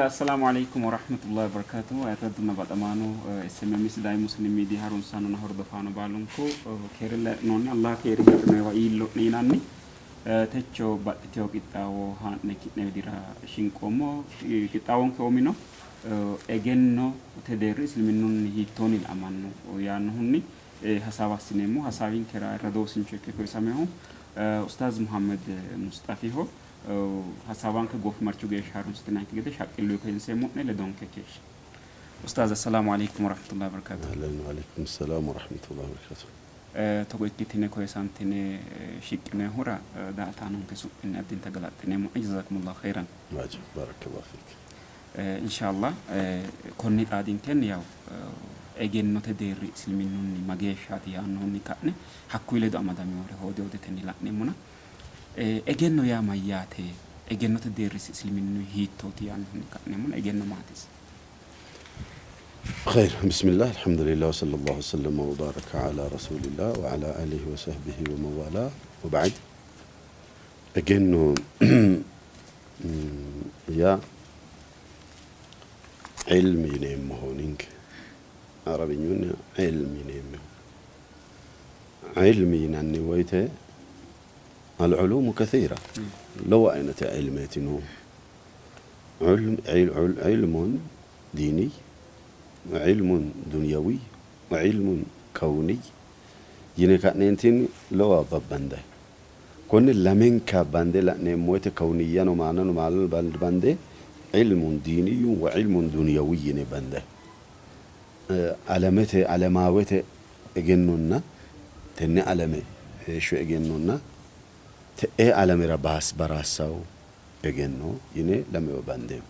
Bismillah Assalamu alaikum warahmatullahi wabarakatuh Ayirraddunna baxamaano SMM Sidaami Muslim Media harunsaanonna hordofaano baalunku keerella hee'noonni Allah keeri hee'noewa iillo'ne yinanni techo baxxitewo qixxaawo haa'ne ki'ne widira shinqoommo qixxaawonke umino egennote deerri isliminnunni hiittoonni la''amanno yaannohunni hasaawa assineemmo hasaawinkera ayirrado wosincho ikke koyisamehu Ustaaz Muhammed Musxafiho Hasaawanke goofimarchu geeshsha harunsitinanke gede shaqqillunni koyinseemmo'ne, ledonke keeshshe. Ustaaz Assalaamu Aleykum Warahmatullahi Wabarakatuh. Ahlan Waaleykum Salaam Warahmatullahi Wabarakatuh. Togo ikkitine koyisantine shiqqinoyihura daa''ataanonke su'minni addinta galaxxineemmo'ne. Jazakumullahu kheyran. Waajib Barakallahu fiik. Inshallah konni xaadinkenni yaw egennote deerri isliminnunni mageeshshaati yaannohunni ka'ne hakkuyi ledo amadamewore hoode hoodetenni la'neemmona Egenno yaa mayyaate? Egennote deerrisi isliminnu hiittooti yaannohunni ka'neemmona egenno maati isi? Khayr Bismillah Alhamdulillah wa sallallahu wa sallama wa baraka ala rasulillah wa ala alihi wa sahbihi wa man wala wa ba'd. Egenno yaa ilm yineemmoho ninke Arabinyunni ilm yineemmoho. Ilm yinanni woyte al-ulumu kathiira lowo ayinete ilmeeti noohu. Ilmun diiniy, ilmun dunyawiy, ilmun kawniy yine ka'neentinni lowowa babbandayi. Konne lamenka bande la'neemmo woyte kawniyyano maanano bande ilmun diiniyyun wa ilmun dunyawiy yine bandayi. Alamete, alamaawete egennonna tenne alame heeshsho egennonna te'ee alamera baraassawo egenno yine lamewa bandeemmo.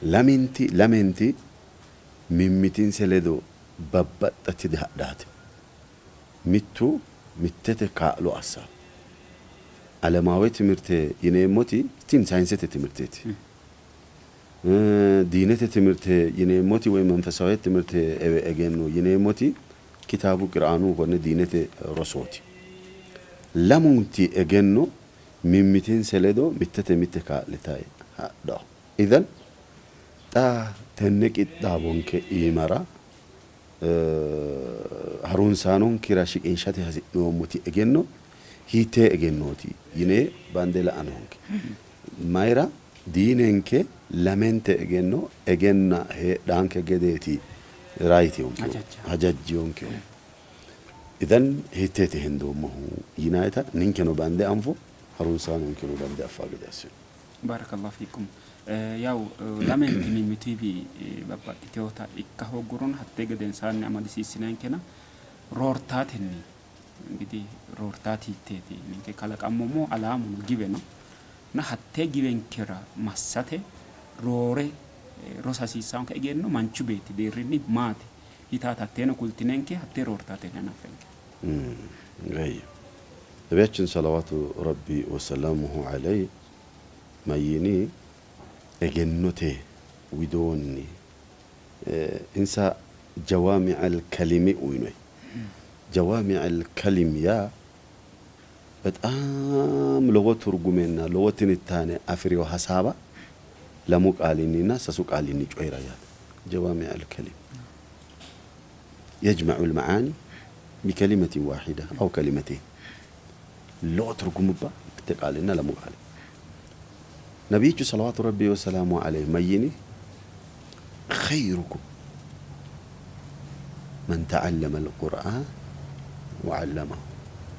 Lamenti lamenti mimmitinse ledo babbaxxate dihadhaate. Mittu mittete kaa'lo assanno. Alamaawe timirte yineemmoti tini sayinsete timirteeti. Diinete timirte yineemmoti woy manfesawe timirte egenno yineemmoti kitaabu qiraanu konne diinete rosooti. Lamunti egenno mimmitinse ledo mittete mitte kaa'litayi hadhanno. Idan xa tenne qixxaawonke iimara harunsaanonkera shiqinshate hasi'noommoti egenno hiittee egennooti yine bande la''a noonke. Mayira? Diinenke lamente egenno egenna heedhaanke gedeeti rayitiyonkehu, hajajjiyonkehu. Idan hiitteeti hendoommohu yinayita ninkeno bande anfo, harunsaanonkeno bande affaa gede assino. Baarakallahu fiikum. Yaw lamenti mimmituyiwi babbaxxitewota ikka hooggurono hattee gedensaanni amadisiissinayinkena roortaatenni Ingidihi roortaati hiitteeti? Ninke kalaqammommo alaamuno giwe no. Na hattee giwenkera massate roore rosa hasiissaanke egenno manchu beetti deerrinni maati yitaata hatteeno kultinenke hattee roortaatenni hanaffenke. Gayya. Nabiyachin salawaatu rabbi wasalamuhu aleyhi mayyiini egennote widoonni insa jawaami'al kalimi uyinoe. Jawaami'al kalim yaa bexaam lowo turgumenna lowo tinittaane afi'rino hasaawa lamu qaalinninna sasu qaalinni coyi'ra yaate. Jawaami'al kalim yajma'ul ma'aani bikalimatin waahida aw kalimateyn lowo turgumubba mitte qaalinna lamu qaali. Nabiyichu salawaatu rabbii wasalaamu aleyhi mayyini? Khayrukum man ta'allama al-Qur'aan wa 'allamahu.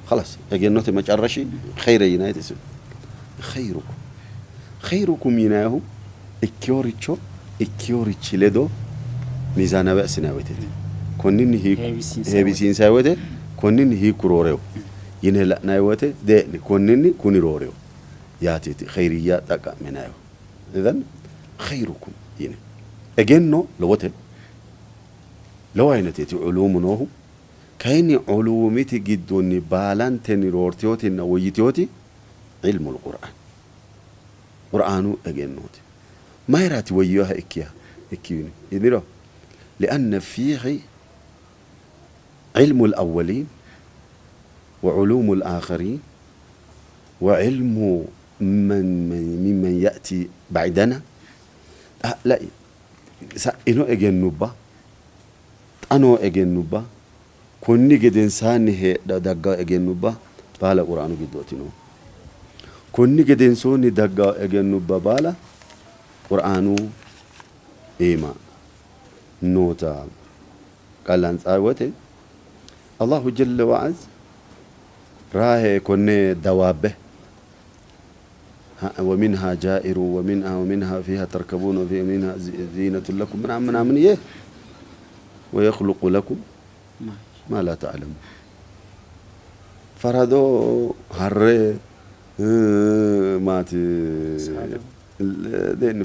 Khalas egennote macarrashi khayre yinayiti isi khayrukum khayrukum yinayihu ikkiyoricho ikkiyorichi ledo miizaanawe assinanni woyteeti. Konninni hiikku heewisiinsanni woyte konninni hiikku rooreho yine la'nanni woyte dee'ni konninni kuni rooreho yaateeti khayriyya xaqqa'minannihu. Idan khayrukum yine egenno lowote lowo ayinateeti uluumu noohu kayinni uluumiti giddonni baalantenni roortinotinna woyyitinooti ilmul qur'aan qur'aanu egennooti. Mayiraati woyyinoha ikkiya ikki yiniro lianna fiihi ilmul awwaliin wa uluumul aakhiriin wa ilmu man mimman ya'ti ba'dana. Lai, sa'ino egennubba, xa noo egennubba, konni gedensaanni heedha dagga egennubba baala Qur'aanu giddooti noohu. Konni gedensoonni dagga egennubba baala Qur'aanu iima noota qallantsaayi wote Allahu jalla wa azz raahe konne dawaabbe ወሚንሃ ጃኢሩ ወሚንሃ ወሚንሃ ፊሃ ተርከቡን ወሚንሃ ዚነቱን ለኩም ምናምን ምናምን ይህ ወየኽሉቁ ለኩም ማ ላ ተዕለሙ። ፈረዶ፣ ሀሬ ማቲ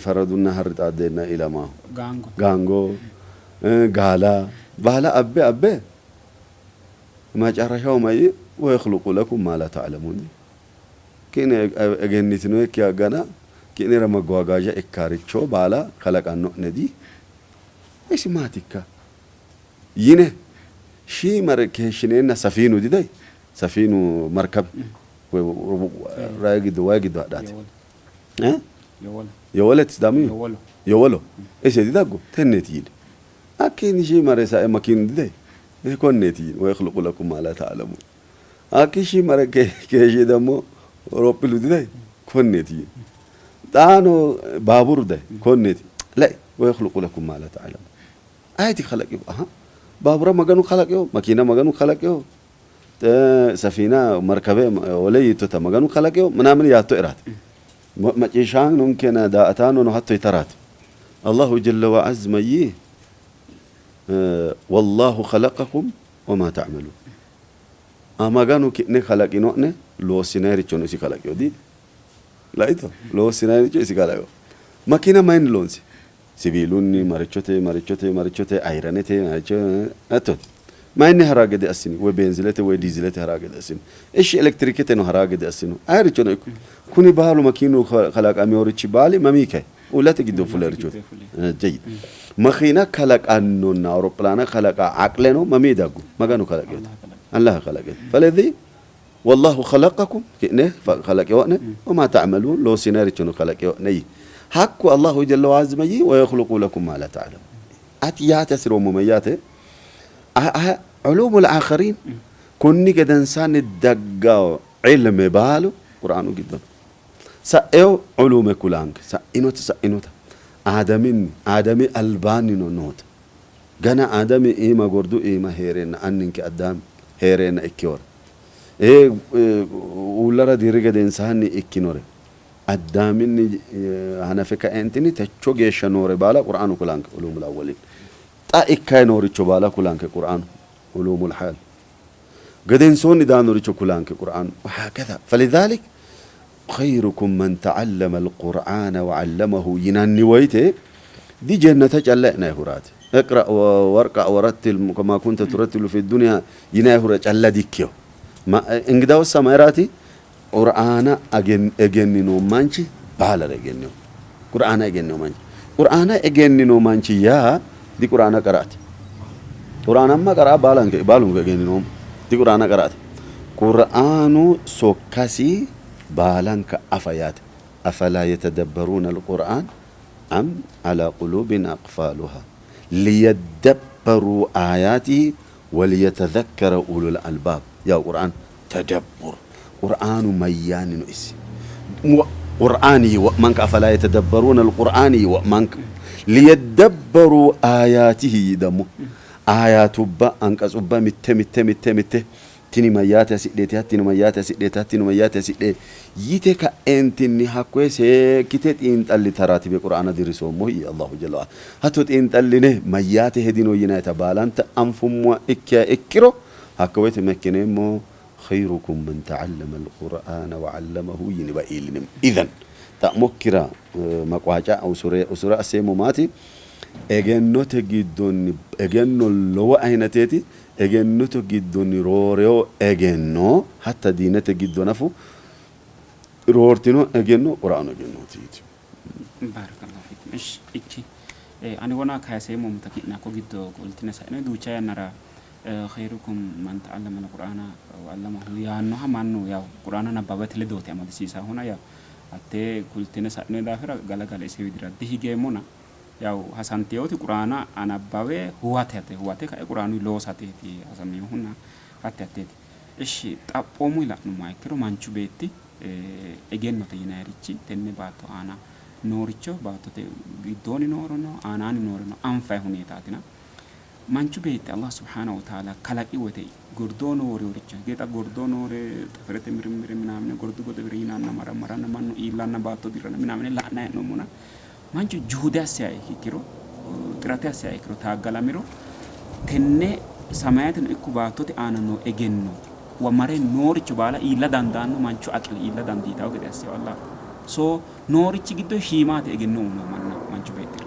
ፈረዱና ሀር ጣዴና ኢለማሁ ጋንጎ ጋላ ባላ አቤ አቤ መጨረሻው ማይ ወየኽሉቁ ለኩም ማ ላ ተዕለሙን። Ki'ne egennitinoyikkiha gana ki'nera መጓጓዣ ikkaricho baala kalaqanno'ne di isi maatikka yine shiimare keeshshineenna safiinu diday, safiinu markab rayi giddo wayi giddo hadhaate yowoleti sidaamu yowolo ise didaggo tenneeti yine hakkiinni shiimare sae makiinu diday konneeti yine ወየኽሉቁ ለኩም ማ ላ ተዕለሙን። hakki shiimare keeshshe ደግሞ ሮጵሉ diday konneeti yine xaano baaburu day konneeti lai ወየኽሉቁ ለኩም ማ ላ ተዕለሙን። ayeeti kalaqewo? Aha, baabura Maganu kalaqewo, makiina Maganu kalaqewo, ሰፊና መርከቤ ወለ yittota Maganu kalaqewo ምናምን yaatto eraati macciishshaanonkena daa''ataanono hatto yitaraati Allahu jalla wa azz mayyii wallahu khalaqakum wama ta'malun። Maganu ki'ne kalaqino'ne, loossinayirichono isi kalaqewo di laito, loossinayiricho isi kalaqewo. Makiina mayinni loonsi? Sibiilunni, marichote marichote marichote ayiranete maricho hattooti. Mayinni haraa gede assini? Woy beenzilete woy diizilete haraa gede assini? Ishi elektiriketeno haraa gede assino, ayirichono ikko kuni baalu makiinu kalaqameeworichi baali mamii kae? Uullate giddo fulerichooti jayyid. Makiina kalaqannonna awuropilaana kalaqa aqleno mamii daggu? Maganu kalaqeeti, Allah kalaqeeti. Faleዚህ ወላሁ ኸለቀኩም ki'ne kalaqewo'ne ወማ ተዕመሉን loossinayirichono kalaqewo'ne yii. Hakku Allahu jalla wa azza mayyii ወየኽሉቁ ለኩም ማ ላ ተዕለሙን። Ati yaate hasiroommo mayyaate? ዑሉሙል አኸሪን konni gedensaanni daggawo ilme baalu Qur'aanu giddo no. Sa'ewo ulume kulaanke sa'inota sa'inota Aadaminni Aadami albaannino noota gana Aadami iima gordu iima hee'reenna anninke Addaami hee'reenna ikkewore uullara dirri gedensaanni ikkinore Addaaminni hanafe kaeentinni techo geeshsha noore baala Qur'aanu kulanke ulumul awwaliin. Xa ikkayi nooricho baala kulanke Qur'aanu ulumul haal. Gedensoonni daannoricho kulanke Qur'aanu وهكذا. فلذلك خيركم من تعلم القرآن وعلمه yinanni woyte di jennete calla e'nayihuraati. اقرأ وارقع ورتل كما كنت ترتل في الدنيا yinayihura calla dikkewo. Ingidawussa mayiraati? Qur'aana egennino manchi baalare egennino. Qur'aana egennino manchi. Qur'aana egennino manchi yaa di Qur'aana qara'ate. Qur'aanamma qara'a baalanke baalunku egenninoommo. Di Qur'aana qara'ate. Qur'aanu sokkasi baalanka afa yaate. Afalaa yatadabbaruuna al-Qur'aan am ala quluubin aqfaaluha liyadabbaruu aayaatihi waliyatadhakkara ulul albaab. Yaa Qur'aan tadabbur. Qur'aanu mayyaanni no isi? Qur'aani wo'manka afalaa yatadabbaruuna al-Qur'aani wo'manka liyadabbaruu aayaatihi ደግሞ aayaatubba anqatsubba mitte mitte mitte mitte tini mayyaate hasidheeti, hattino mayyaate hasidheeti, hattino mayyaate hasidhe yite ka'eentinni hakkoye seekkite xiinxallitaraati be Qur'aana dirrisoommo yii Allahu jalla wa ala. Hatto xiinxalline mayyaate hedino yinayita baalanta anfummoha ikkiha ikkiro hakka woyte ma ikkineemmo? Khayrukum man ta'allama al-Qur'aana wa 'allamahu yiniwa iillineemmo. Idhan xa'mokkira maqwaaca usura asseemmo maati? Egennote giddonni egenno lowo ayinateeti, egennote giddonni roorewo egenno hatta diinete giddo nafu roortino egenno Qur'aanu egennooti yiti. Baarakallahu fiikum. Ishi ikki ani wona kayiseemmo ki'ne hakko giddo qoltine sa'ine duucha yannara khayrukum man ta'allama al-Qur'aana wa 'allamahu yaannoha mannu yaw Qur'aana nabbawate ledooti amadisiisaahuna yaw hattee kultine sa'ine daafira galagale ise widira dihigeemmona. Yaw hasanteewoti quraana anabbawe huwatate huwate kae quraanuyi loosateeti hasaminohunna hatte hatteeti. Ishshi xaphoomuyi la'nummoha ikkiro manchu beetti egennote yinayirichi tenne baatto aana nooricho baattote giddoonni nooreno aanaanni nooreno anfayi huneetaatina manchu beetti Allah subhaanahu wa ta'aala kalaqi woyte gordoho nooricho hige xa gordoho noore xafarete mirimmire minaamine gordu godowire yinanna marammaranna mannu iillanna baatto dirranna minaamine la'nayi hee'noommona manchu juhude assiha ikkiro xirate assiha ikkiro taaggalamiro tenne samayeteno ikko baattote aana noo egenno wa mare nooricho baala iilla dandaanno manchu aqili iilla dandiitawo gede asseyo Allah so noorichi giddo shiimaate egenno uyino manna manchu beettira.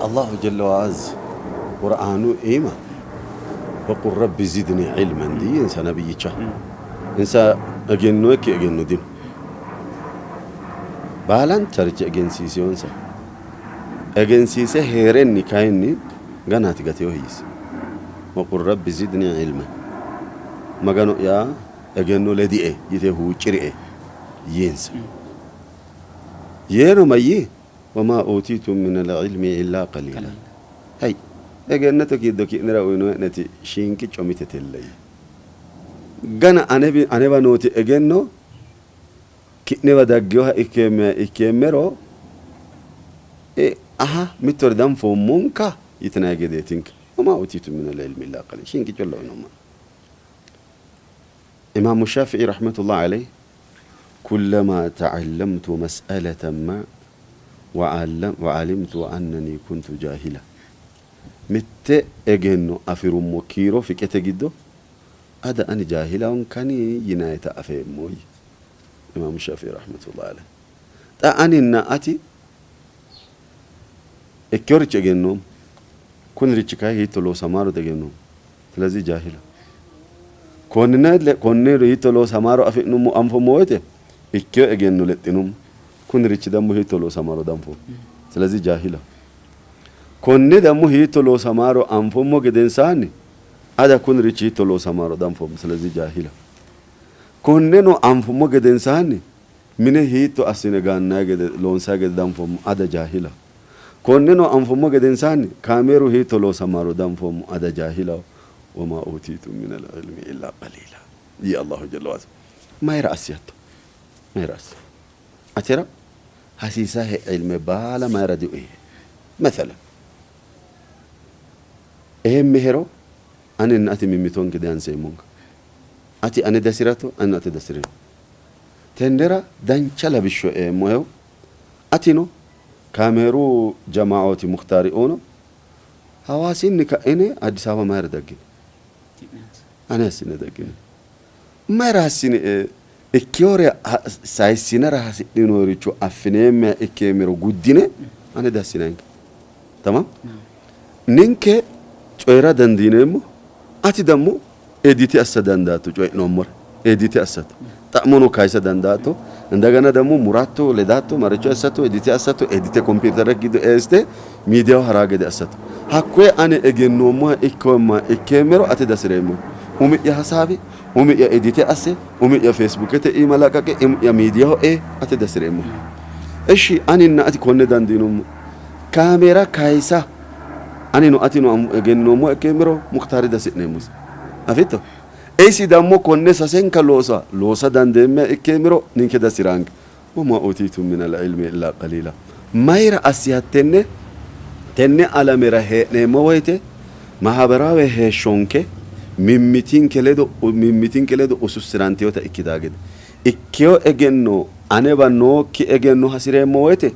Allahu jalla wa azz qur'aanu iima waqul rabbi zidni ilman diinsa nabiyyicha insa egennoekki egenno dino baalantaricha egensiiseyonsa egensiise hee'renni kayinni ganaati gateyo hiisi waqul rabbi zidni ilman Magano'ya egenno ledie yite huucci'rie yiinsa. Yeeno mayyii? Wamaa uutiitum minal ilmi illaa qaliila. Hay! Egennote giddo ki'nera uyinoonni'neti shiinqicco mitetella yii. Gana anewa nooti egenno ki'newa dagginoha ikkeemmero, aha mittore danfoommonka yitinanni gedeetinka. Wamaa uutiitum minal ilmi illaa qaliila. Shiinqiccolla uyinoommo'ne. Imaamu Shaafi'i rahmatullahi alayhi kullama ta'allamtu mas'alatan ma wa alimtu annani kuntu jaahila. Mitte egenno afi'rummo kiiro fiqete giddo ada ani jaahilahonkani yinayita afeemmo yii. Imaamu Shaafi'i rahmatullahi alayhi. Xa aninna ati ikkinoricho egennoommo. Kunirichi kayi hiitto loosamaro diegennoommo. Silezi jaahila. Konne konne hiitto loosamaro afi'nummo anfummo woyte ikkeyo egenno lexxinummo. Kunirichi dammo hiitto loosamaro danfoommo. Silezi jaahila. Konne dammo hiitto loosamaro anfummo gedensaanni ada kunirichi hiitto loosamaro danfoommo. Silezi jaahila. Konneno anfummo gedensaanni mine hiitto assine gannay gede loonsay gede danfoommo. Ada jaahila. Konneno anfummo gedensaanni kaameeru hiitto loosamaro danfoommo ada jaahilaho wamaa uutiitum minal ilmi illaa qaliila yii Allahu jalla waala. Mayira assiyatto? Mayira assi? Atera hasiisahe ilme baala mayira diuyihe? Meselan eemmehero aninna ati mimmitonke dihanseemmonka. Ati ane dihasi'ratto, anino ate dihasi'reemmo. Tennera dancha lawishsho eemmohehu atino kaameeru jamaaooti Muktaariuno Hawaasinni ka'ine Addis Ababa mayira daggini? Ane hassine daggini. Mayira hassine ikkewore sayissinara hasidhinoyiricho affineemmeha ikkeemmero guddine ane dihassinayinke. Tamam? Ninke coyi'ra dandiineemmo, ati dammo edite assa dandaatto coyi'noommore edite assatto xa'mono kayisa dandaatto indagana ደግሞ muratto ledatto maricho assatto edite assatto edite kompiitere giddo eessite miidiyaho haraa gede assatto hakkoye ane egennoommoha ikkoomma ikkeemmero ate dasireemmo umi'ya hasaabi umi'ya edite asse umi'ya feesbuukete iima laqaqe umi'ya miidiyaho ee ate dasireemmo Eshi aninna ati konne dandiinummo kaameera kayisa anino atino egennoommoha ikkeemmero Muktaari dasi'neemmosi. Afitto? Isi dammo konne sasenka loosa loosa dandeemmeha ikkeemmero ninke dasi'raanke. Wamaa utiitum minal ilmi illaa qaliila. Mayira assi hattenne? Tenne alamera hee'neemmo woyite mahabaraawe heeshshonke mimmitinke ledo mimmitinke ledo usussirantinota ikkitaa gede. Ikkeyo egenno anewa nookki egenno hasi'reemmo woyite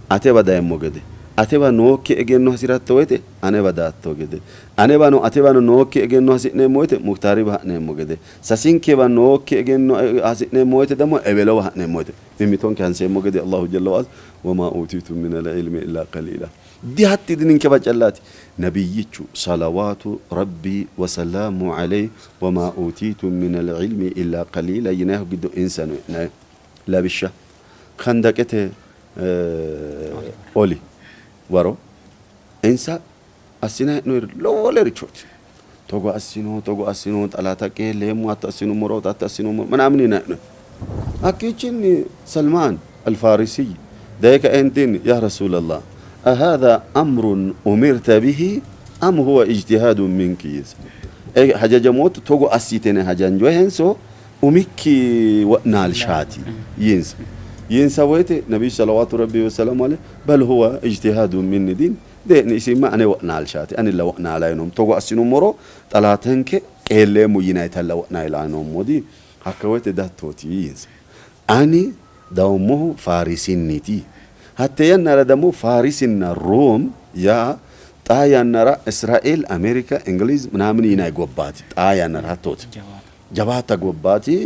atewa dayemmo gede, atewa nookki egenno hasi'ratto woyite anewa daatto gede, anewano atewano nookki egenno hasi'neemmo woyite Muktaariwa ha'neemmo gede, sasinkewa nookki egenno hasi'neemmo woyite dammo ewelowa ha'neemmo woyite mimmitonke hanseemmo gede Allahu jalla wa wamaa uutiitum minal ilmi illaa qaliila. Dihatti dininkewa callaati. Nabiyyichu salawaatu rabbii wa salaamu alayhi wamaa uutiitum minal ilmi illaa qaliila yinayihu giddo insano e'nayi. Lawishsha, Khandaqete oli waro insa assinanni hee'noonniri lowolerichooti. Togo assino, togo assino, xalaata qeelleemmo, hatto assinummoro, hatto assinummoro ምናምን ይናይ ነው። Hakkiichinni Salmaan Alfaarisiy daye kaeentinni yaa Rasuulallah Ahaadha amrun umirta bihi am huwa ijtihaadun minki yiinsa. Hajajamootto togo assi yitine hajanjohenso umikki wo'naalshaati yiinsa. Yiinsa woyte Nabiyyu salawaatu rabbi wassalaamu aleyhi bal huwa ijtihaadun minni diin dee'ni isimma ane wo'naalshaati anilla wo'naalayi noommo togo assinummoro xalaatenke qeelleemmo yinayitalla wo'naalayi noommo di hakka woyte dattooti yiinsa. Ani dawommohu Faarisinniiti. Hatte yannara dammo Faarisinna Room yaa xaa yannara Israeel, Ameerika, Ingiliiz minaamin yinay gobbaati. Xaa yannara hattooti. Jawaata gobbaati.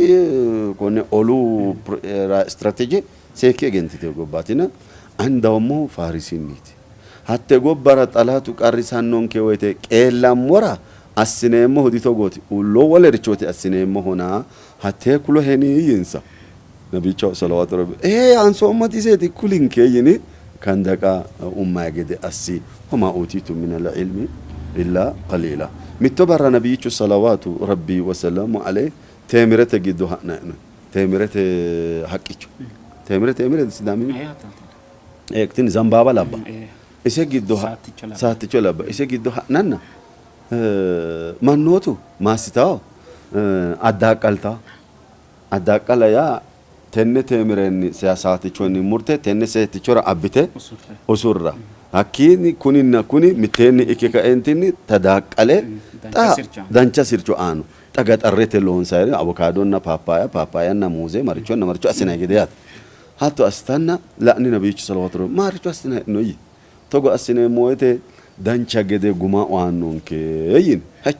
Konne olu istirateje seekke egentitino gobbaatina ani dawommohu Faarisinniiti. Hatte gobbara xalaatu qarrisannonke woyte qeellammora assineemmohu ditogooti, wolerichooti assineemmohona hattee kuloheni yiinsa. Nabiyichaho salawaatu rabbi ee ansoommoti iseeti kulinke yini kandaqa ummayi gede assi. Wamaa uutiitum minal ilmi illaa qaliila. Mitto barra Nabiyichu salawaatu rabbi wasalaamu aleyhi teemirete giddo ha'nayi no. Teemirete haqqicho. Teemire teemire Sidaami tini zambaaba labba. Ise giddo saatticho labba. Ise giddo ha'nanna mannootu maassitawo addaaqqaltawo. Addaaqqala yaa tenne teemirenni saatichonni murte tenne seettichora abbite usurra. Hakkiinni kuninna kuni mitteenni ikke kaeentinni tadaaqqale xa dancha sircho aanno. Xa gaxarrete loonsayiri awokaadonna paappaaya, paappaayanna muuze marichonna maricho assinanni gede yaate. Hatto assitanna la'ni Nabiyyichu salawaatu rabbi maricho assinanni hee'noonni yii. Togo assineemmo woyte dancha gede guma aannonke yini. Hay!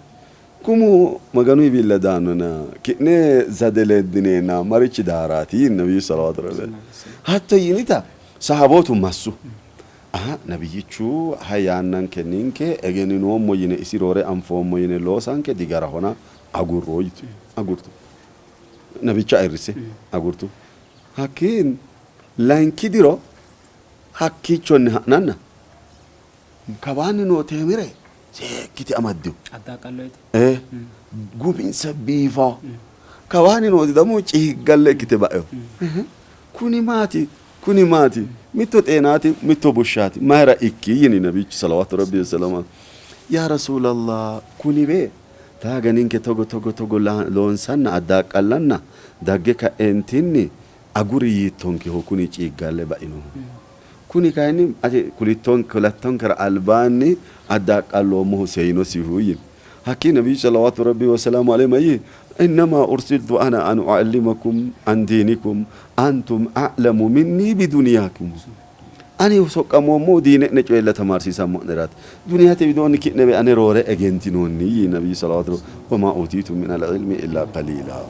Gumu Maganuwiilla daannona ki'ne zade leddineenna marichi daaraati yii Nabiyyu salawaatu rabbi. Hatto yinita sahabootu massu. Aha Nabiyyichu hay yaannanke ninke egenninoommo yine isi roore anfoommo yine loosanke digarahona agurro yitu. Agurtu. Nabiyyicho ayirrisse agurtu. Hakkiin layinki diro hakkiichonni ha'nanna kawaanni noo teemire seekkite amaddino. Addaaqalloyite. Ee, guminsa biifawo. Kawaanni nooti damo ciiggalle ikkite ba'ino. Kuni maati? Kuni maati? Mitto xeenaati, mitto bushshaati. Mayira ikki? Yini Nabiyichu salawaatu rabbi wasalaamu aleyhi. Yaa Rasuulallah, kuniwe taaga ninke togo togo togo loonsanna addaaqqallanna dagge ka'eentinni aguri yiittonkehu kuni ciiggalle bainohu. Kuni kayinni ati kulattonkera albaanni addaaqqalloommohu seyinosihu yii. Hakkii Nabiyyu salawaatu rabbii wasalaamu aleyhi mayyii? Innamaa ursiltu ana an uallimakum an diinikum antum a'lamu minnii biduniyaakum. Ani soqqamoommohu diine'ne coyella tamaarsiisammo'neraati. Duniyate widoonni ki'newe ane roore egentinoonni yii Nabiyyu salawaatu rabbii wamaa uutiitum minal ilmi illaa qaliilaa.